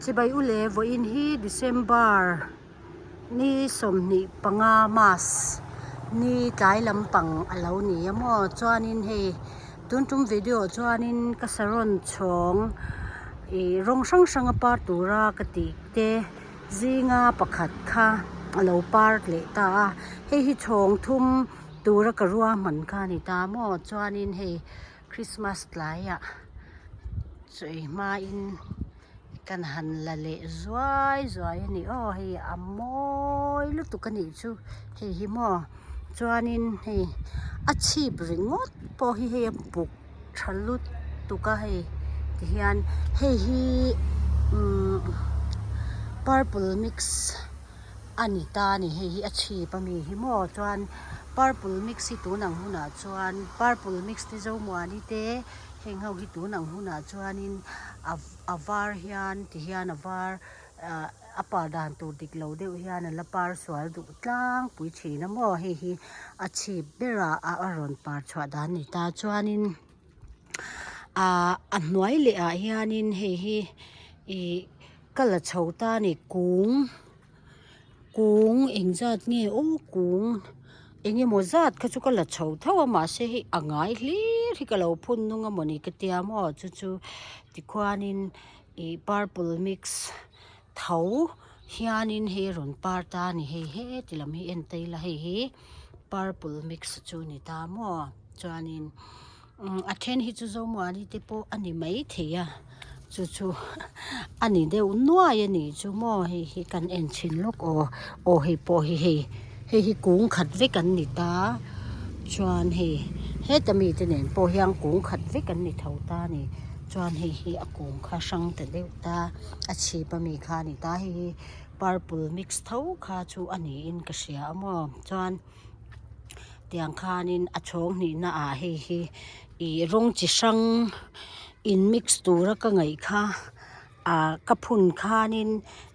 Chibai u le vawiin hi December ni 25 Mas ni tlai lampang a lo ni a maw chuanin hei tun tum video chuanin ka saron chhawng ih rawng hrang hrang a par tura ka tih te zinga pakhat kha a lo par leh ta a hei hi chhawng thum tura ka ruahman kha a ni ta maw chuanin hei Christmas tlaiah chawi hmain kan han la leh zuai zuai a ni aw hei a mawi lutuk a nih chu hei hi maw chuanin hei a chhip ringawt pawh hi hei a buk tha lutuk a hei tihian hei hi umm purple mix a ni ta a ni hei hi a chhip ami hi maw chuan purple mix hi tun ang hunah chuan purple mix te zomuani te heng ho hi tun ang hunah chuanin a a var hian ti hian a var ah a par dan tur dik lo deuh hian a la par sual duh tlangpui thin a maw hei hi a chhip berah a rawn par chhuah dan a ni ta chuanin ah a hnuai leh ah hianin hei hi ih ka la chho ta a ni kung kung engzat nge aw kung eng emaw zat kha chu ka la chho tho a mahse hei a ngai hlir hi ka lo phun nung a mawni ka tia maw chu chu tikhuanin ih purple mix tho hianin hei a rawn par ta a ni hei heti lam hi en ta ila hei hi purple mix chu a ni ta maw chuanin umm a then hi chu zomuani te pawh a ni maithei a chu chu a ni deuh nuai a nih chu maw hei hi kan en chhin lawk aw aw hei pawh hi hei hei hi kung khat vek an ni ta chuan hei heta mite nen pawh hian kung khat vek an ni tho ta a ni chuan hei hi a kung kha hrang ta deuh ta a chhip ami kha a ni ta hei hi purple mix tho kha chu a niin ka hria a maw chuan. Tiang khanin a chhawng hnihna ah hei hi ih rawng chi hrang in mix tura ka ngaih kha ah ka phun khanin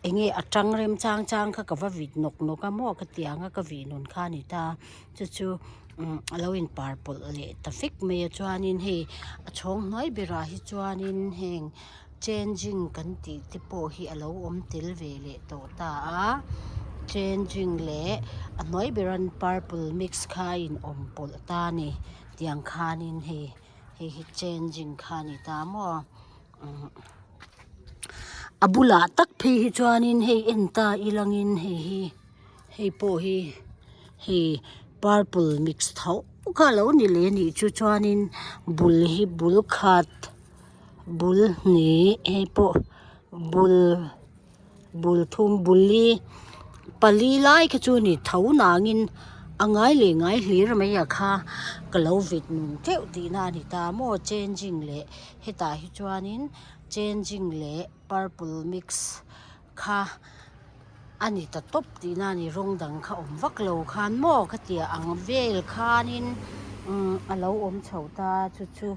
eng nge a tang rem chang chang kha ka va vit nawk nawk a maw ka ti ang a ka vih nun kha a ni ta chu chu umm a lo in par pawlh leh ta vek mai a chuanin hei a chhawng hnuai berah hi chuanin heng. Changing kan tih te pawh hi a lo awm tel ve leh tawh ta a changing leh a hnuai beran purple mix kha a in awm pawlh ta a ni tiang khanin hei hei hi changing kha a ni ta maw umm a bulah tak phei hi chuanin hei en ta ilangin hei hi hei pawh hi hei purple mix tho kha a lo ni leh a nih chu chuanin bul hi bul khat. Bul hnih hei pawh bul bul thum bul li pali lai kha chu a ni tho nangin a ngai leh ngai hlir mai ah kha ka lo vit nung teuh tihna a ni ta maw changing leh hetah hi chuanin changing leh purple mix kha a ni ta tawp tihna a ni rawng dang kha awm vak lo khan maw ka tia ang vel khanin umm a lo awm chho ta chu chu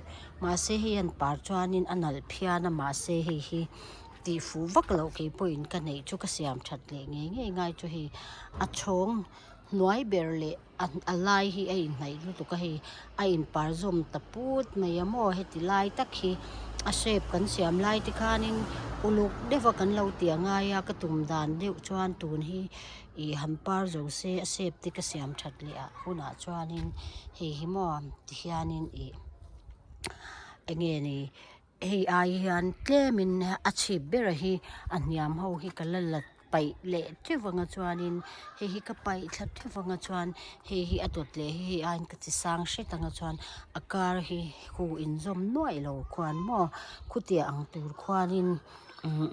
mahse hei an par chuanin a nalh phian a mahse hei hi tih fuh vak loh kei pawhin ka neih chu ka siam that leh ngei ngei ngai chu hei a chhawng hnuai ber leh. A lai hi a inhnaih lutuk a hei a inpar zawm ta put mai a maw heti lai tak hi a shape kan siam lai te khanin uluk deuh a kan lo tih a ngai a ka tum dan deuh chuan tun hi ih han par zo se a shape te ka siam that leh ah hunah chuanin hei hi maw tihianin ih eng nge ni. Hei ai hian tlemin a chhip ber hi a hniam ho hi ka la la paih leh teuh vang a chuanin hei hi ka paih thla teuh vang a chuan hei hi a dawt leh hi hei aiin ka chi sang hret ang a chuan a kar hi hu inzawm nuaih lo khuan maw khutiang ang tur khuanin umm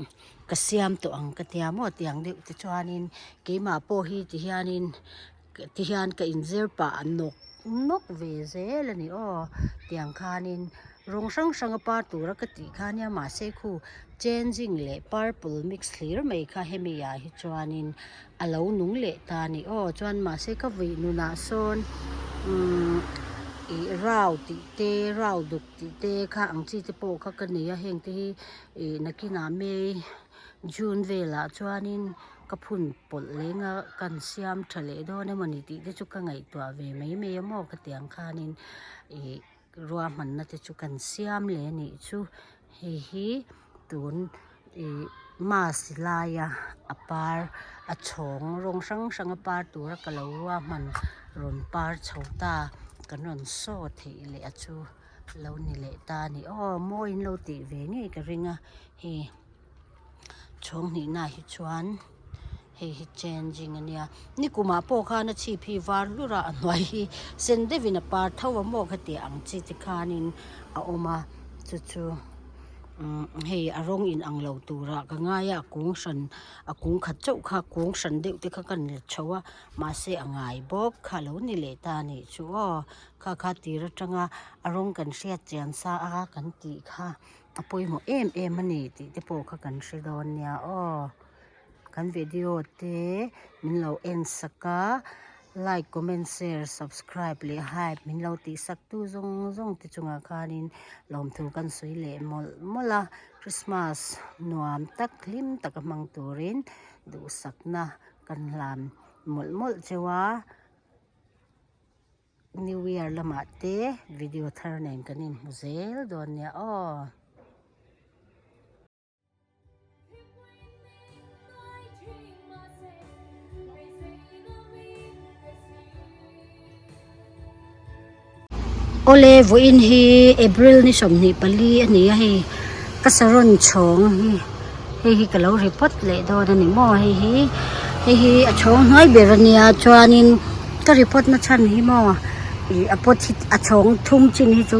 ka siam tawh ang ka tia maw tiang deuh te chuanin keimah pawh hi ti hianin. Ti hian ka inzir pah a nawk nawk ve zel a ni aw tiang khanin rawng hrang hrang a par tura ka tih kha nia mahse khu changing leh purple mix hlir mai kha hemi ah hi chuanin a lo nung leh ta a ni aw chuan mahse ka vui nunah sawn umm ih rau tih te rau duk tih te kha ang chi te pawh kha ka nei a heng te hi ih nakinah may june velah chuanin. Ka phun pawlh leng a kan siam tha leh dawn emaw ni tih te chu ka ngaihtuah ve mai mai a maw ka ti ang khanin ih ruahmanna te chu kan siam leh a nih chu hei hi tun ih. Mass laia a par a chhawng rawng hrang hrang a par tura ka lo ruahman rawn par chho ta kan rawn saw theih leh a chu lo ni leh ta a ni aw mawi in lo tih ve ngei ka ring a hei chhawng hnihna ah hi chuan hei hi changing a nia nikumah pawh khan a chhip hi var hlur a a hnuai hi sen deuhin a par tho a maw khatiang ang chi te khanin a awm a chu chu. Umm hei a rawng in ang lo turah ka ngai a a kung hran a kung khat chauh kha kung hran deuh te kha ka ni chho a mahse a ngai bawk kha a lo ni leh ta a nih chu aw kha kha tir atanga a rawng kan hriat chian sa a kan tih kha a pawimawh em em a ni tih te pawh kha kan hre dawn nia aw. Kan video te min lo en sak a, like, comment, share, subscribe leh hype min lo tih sak tu zawng zawng te chungah khanin lawmthu kan sawi leh mawlh mawlh a, Christmas nuam tak hlim taka hmang turin duhsakna kan hlan mawlh mawlh cheu a, New Year lamah te video thar nen kan inhmu zel dawn nia aw. Awle vawiin hi April ni 24 a ni a hei ka saron chhawng hi hei hi ka lo report leh dawn a ni maw hei hi hei hi a chhawng hnuai ber a nia chuanin ka report na chhan hi maw ih a pot hi a chhawng thum chin hi chu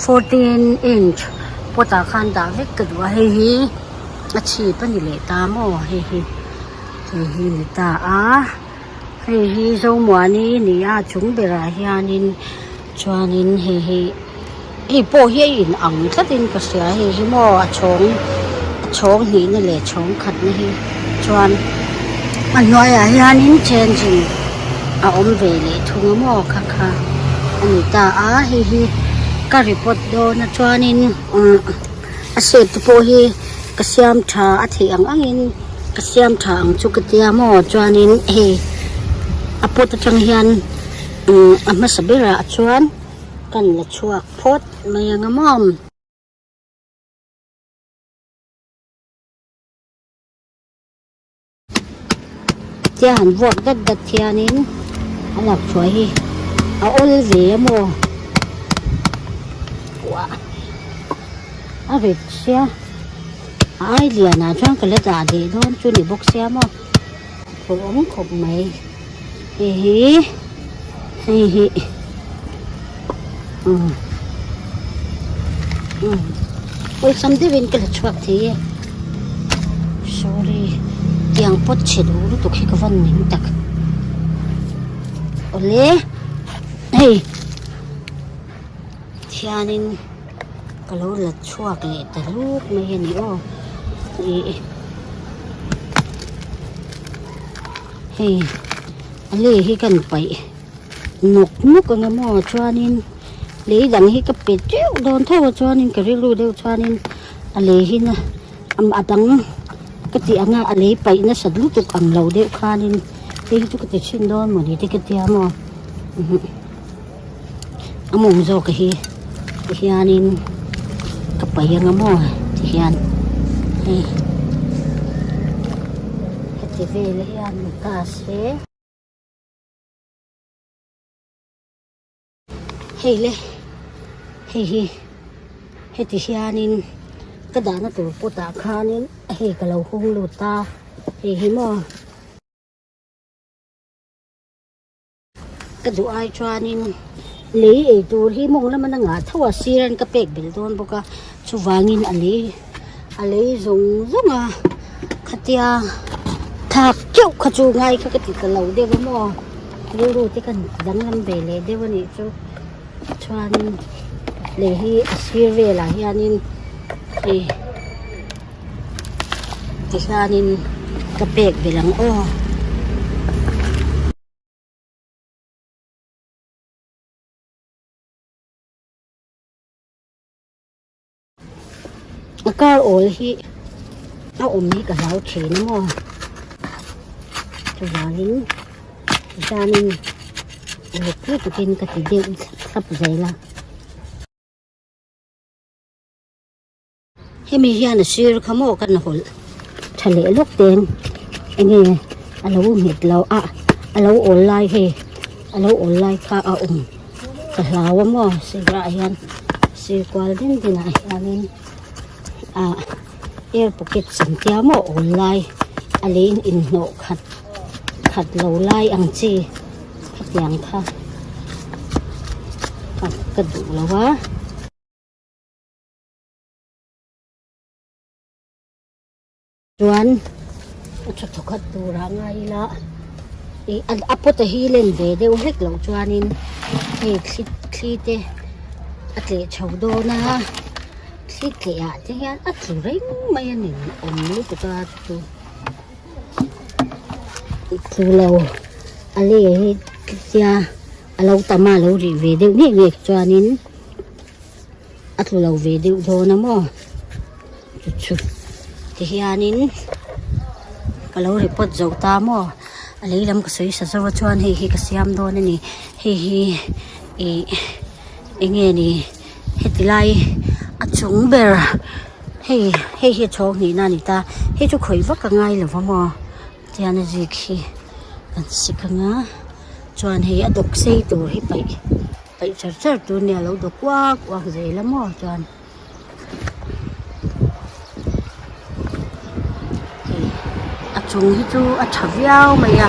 14 inch pot ah khan dah vek ka duh a hei hi a chhip a ni leh ta maw hei hi hei hi ni ta a hei hi Zomuani a ni a chung berah hianin chuanin hei hi hei pawh hi a in ang tlatin ka hria hei hi maw a chhawng a chhawng hnihna leh chhawng khatna hi chuan a hnuaiah hianin changing a awm ve leh thung a maw kha kha a ni ta a hei hi ka report dawn a chuanin umm a shape te pawh hi ka siam tha a theih ang angin ka siam tha ang chu ka tia maw chuanin hei a pot atang hian umm a hmasa berah chuan kan la chhuak phawt mai ang a maw. Tia han vuak dat dat hianin a lak chhuah hi a awl ve a maw uah a rit sia a ai lianah chuan ka la dah leh dawn chu ni bawk sia maw phur awm khawp mai hei hi hei hi umm umm awlsam deuhin ka la chhuak thei e sorry tiang pawt chhe duh lutuk hi ka van ning tak awle hei thianin ka lo la chhuak leh ta luk mai a ni aw ih hei a lei hi kan paih nawk nawk ang a maw chuanin lei dang hi ka pe teuh dawn tho a chuanin ka rilru deuh chuanin a lei hi na a dang ka tih anga a lei paih nasat lutuk ang lo deuh khanin hei hi chu ka ti chhin dawn mawni te ka tia maw a mawng zawk hi tihianin ka paih anga maw tihian hei heti vel hian ni ta se. Hei le hei hi heti hianin ka dahna tur pot ah khanin hei ka lo hung lut a hei hi maw. Ka duh ai chuanin lei ei tur hi mawng lama na ngah tho a sir an ka pek belh dawn bawk a chuvangin a lei a lei zawng zawng a khatia thlak keuh kha chu ngai kha ka ti ta lo deuh a maw rilru te kan danglam ve leh deuh a nih chu chuanin lei hi a sir velah hianin hei tihianin ka pek belh ang aw. A kar awl hi a awm hi ka hlau thin a maw chuvangin tihianin uluk lutukin ka ti deuh thlap zel a. Hemi hian a sir kha maw kan hawlh. tha leh lawk ten enge a lo nghet lo a a lo awl lai hei a lo awl lai kha a awm ka hlau a maw sirah hian sir kual den den ah hianin ah air pocket an tia maw awl lai a lei in inhnawh khat khat lo lai ang chi khatiang kha ka duh lo a. Chuan a tha thawkhat turah ngai ila ih a pot a hi len ve deuh hlek loh chuanin hei thli thli te a tleh chho dawn a thli tleh ah te hian a tlu reng mai a ni awm lutuk a chu tlu lo a lei hi tia a lo tam a a lo rih ve deuh ngei ngei chuanin a tlu lo ve deuh dawn a maw. Chu chu ti hianin ka lo report zo ta maw a lei lam ka sawi sa zo a chuan hei hi ka siam dawn a ni hei hi ih eng nge ni heti lai a chung ber hei hei hi a chhawng hnihna a ni ta hei chu khawih vak a ngai lo va maw tihian a zik hi kan sik ang a chuan hei a dawk sei tur hi paih paih char char tur a nia lo dawk uak uak zel a maw chuan. A chung hi chu a tha viau mai a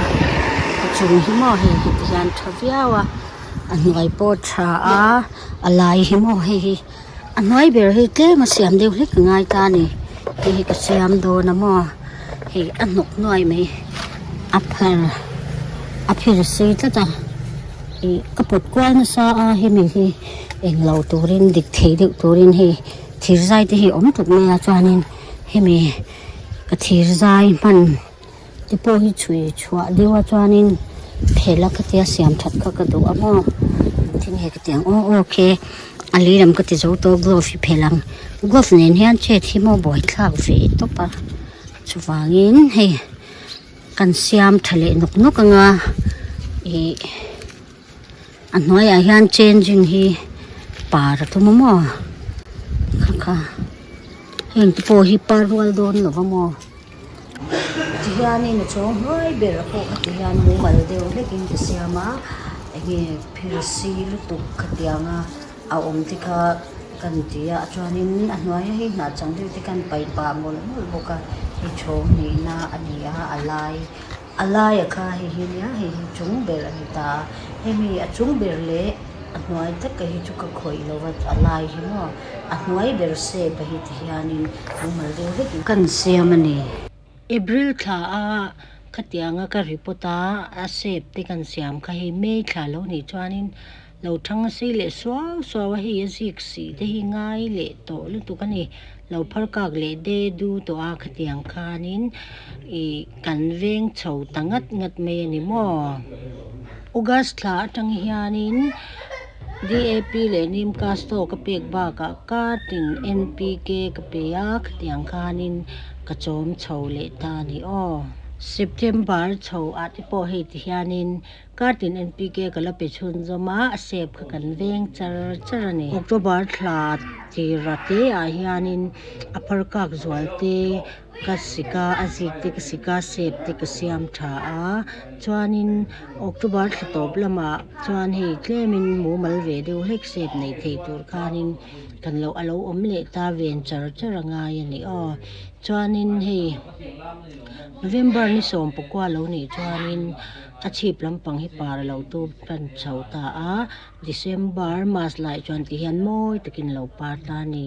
a chung hi maw hei heti hian a tha viau a a hnuai pawh a tha a a lai hi maw hei hi a hnuai ber hi tlem a siam deuh hlek a ngai ta a ni hei hi ka siam dawn a maw hei a hnawk nuai mai a phar a phir sei tlat a ih ka pawt kual nasa a hemi hi. Englo turin dik thei deuh turin hei thir zai te hi awm tawp mai a chuanin hemi ka thir zai hman te pawh hi chhui chhuah deuh a chuanin phel a khatia siam that kha ka duh a maw engtin nge ka tih ang aw aw okay a lei lam ka ti zo tawh glove hi phel ang glove nen hian chet hi maw buaithlak ve tawp a chuvangin hei kan siam tha leh nawk nawk anga ih. A hnuaiah hian changing hi par a tum a maw kha kha heng te pawh hi par rual dawn lo va maw tihianin a chhawng hnuai ber pawh kha ti hian mumal deuh hlekin ka siam a enge phir si lutuk khatianga a awm te kha kan ti a chuanin a hnuaia hei hnah chang deuh te khan paih pah mawlh mawlh bawk a hei chhawng nihna a ni a a lai. A laia kha hei hi nia hei hi chung ber a ni ta a hemi a chung ber leh a hnuai taka hi chu ka khawih lo va a lai hi maw a hnuai ber shape a hi ti hianin mumal deuh vek in kan siam a ni. April thla a khatianga ka report a a shape te kan siam kha hei May thla lo nih chuanin lo thang a sei leh suau suau a hei a zik sih te hi ngai leh tawh lutuk a ni lo phar kak leh de du tawh a khatiang khanin ih kan veng chho ta ngat ngat mai a ni maw August thla atang hianin D_A_P leh nim casto ka pek bakah kartin N_P_K ka pe a khatiang khanin ka chawm chho leh ta a ni aw September chho ah te pawh hei ti hianin. Kartin NPK ka la pe chhunzawm a, a shape kha kan veng char char a ni. October thla tira te ah hianin a phar kak zual te ka sik a, a zik te ka sik a, shape te ka siam tha a. Chuanin October thla tawp lamah chuan hei tlemin mumal ve deuh hlek shape nei thei tur khanin kan lo a lo awm leh ta ven char char a ngai a ni aw. Chuanin hei November ni sawmpakua lo nih chuanin. A chhip lampang hi par a lo tup tan chho ta a, December March lai chuan ti hian mawi takin a lo par ta a ni.